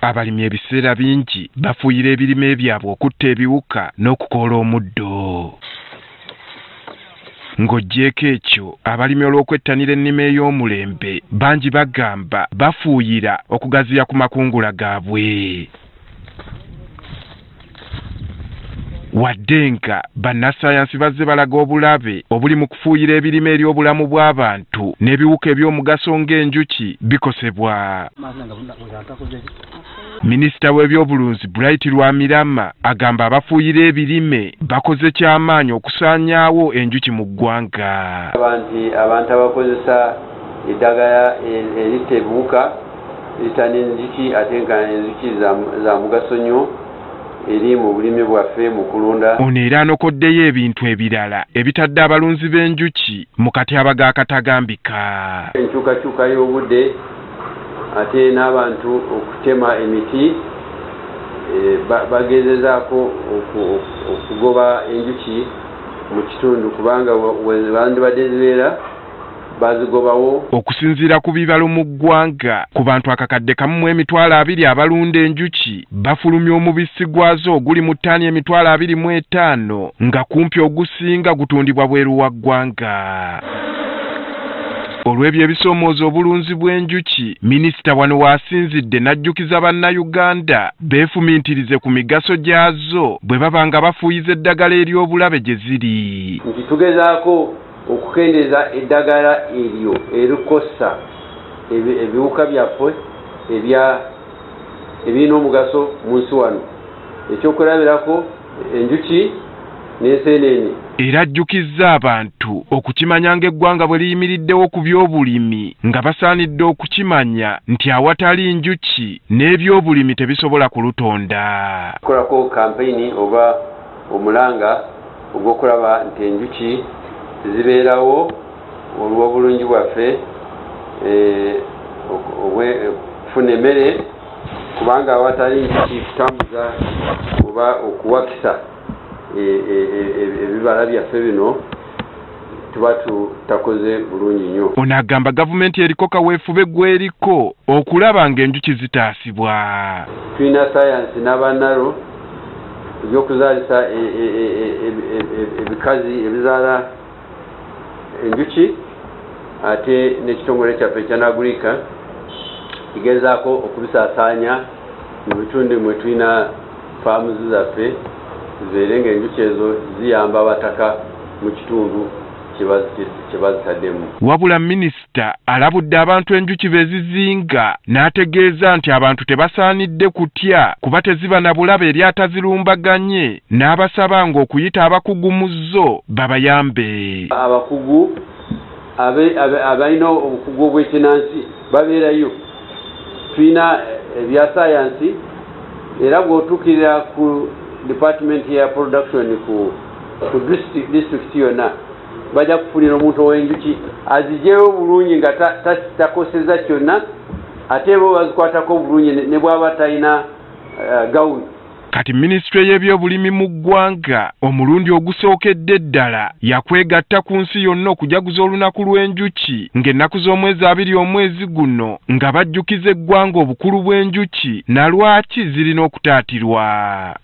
Abalimi ebiseera bingi bafuuyira ebirime byabwe okutta ebiwuka n'okukoola omuddo. Ng'oggyeeko ekyo, abalimi olw'okwettanira ennima ey'omulembe bangi bagamba bafuuyira okugaziya ku makungula gaabwe. Wadde nga bannassaayansi bazze balaga obulabe obuli mu kufuuyira ebirime eri obulamu bw'abantu n'ebiwuka eby'omugaso ng'enjuki bikosebwa. Minisita w'ebyobulunzi Bright Rwamirama agamba abafuuyira ebirime bakoze kyamaanyi okusaanyaawo enjuki mu ggwanga. Abantu abakozesa eddagala eritta ebiwuka eritta n'enjuki, ate nga enjuki za mugaso nnyo eri mu bulimi bwaffe mu kulunda. Ono era anokoddeyo ebintu ebirala ebitadde abalunzi b'enjuki mu katyabaga akatagambika. Enkyukakyuka y'obudde ate n'abantu okutema emiti, bagezezaako okugoba enjuki mu kitundu kubanga bandibadde zibeera bazigobawo. Okusinziira ku bibalo mu ggwanga, ku bantu akakadde 1,200,000 abalunda enjuki bafulumya omubisi gwazo oguli mu ttaani 25,000 nga kumpi ogusinga gutundibwa bweru wa ggwanga. Olw'ebyo ebisoomooza obulunzi bw'enjuki, minisita wano w'asinzidde n'ajjukiza bannayuganda beefumintirize ku migaso gyazo bwe baba nga bafuuyiza eddagala ery'obulabe gye ziri. Nti tugezaako okukendeeza eddagala eryo erikosa ebiwuka byaffe ebirina omugaso mu nsi wano. Ekyokulabirako enjuki n'enseenene. Era ajjukizza abantu okukimanya ng'eggwanga bwe liyimiriddewo ku by'obulimi nga basaanidde okukimanya nti awatali njuki n'ebyobulimi tebisobola kulutonda. Tukolako kampeyini oba omulanga ogw'okulaba nti enjuki zibeerawo olw'obulungi bwaffe, okufuna emmere, kubanga awatali njuki kutambuza oba okuwakisa ebibala byaffe bino tuba tutakoze bulungi nnyo. Ono agamba gavumenti eriko kaweefube gw'eriko okulaba ng'enjuki zitaasibwa. Tulina sayansi n'abannalo eby'okuzaalisa ebikazi ebizaala enjuki, ate n'ekitongole kyaffe ekya Nagurika kigezaako okubisaasaanya mu bitundu mwe tulina faamuzi zaffe zibeere ng'enjuki ezo ziyamba abataka mu kitundu kye bazitaddemu. Wabula minisita alabudde abantu enjuki be zizinga n'ategeeza nti abantu tebasaanidde kutya kuba teziba na bulabe eri atazirumbaganye, n'abasaba ng'okuyita abakugu mu zo babayambe. Abakugu abalina obukugu obw'ekinansi babeerayo. Tulina ebya sayansi era bw'otuukirira ku department ya production ku district yonna bajja kufunira omuntu ow'enjuki azigyeyo bulungi nga takoseza kyonna, ate bo bazikwatako bulungi ne bw'aba talina gawuni. Kati minisitule y'ebyobulimi mu ggwanga omulundi ogusookedde ddala yakwegatta ku nsi yonna okujaguza olunaku lw'enjuki ng'ennaku z'omwezi 2 omwezi guno nga bajjukiza eggwanga obukulu bw'enjuki na lwaki zirina okutaatirwa.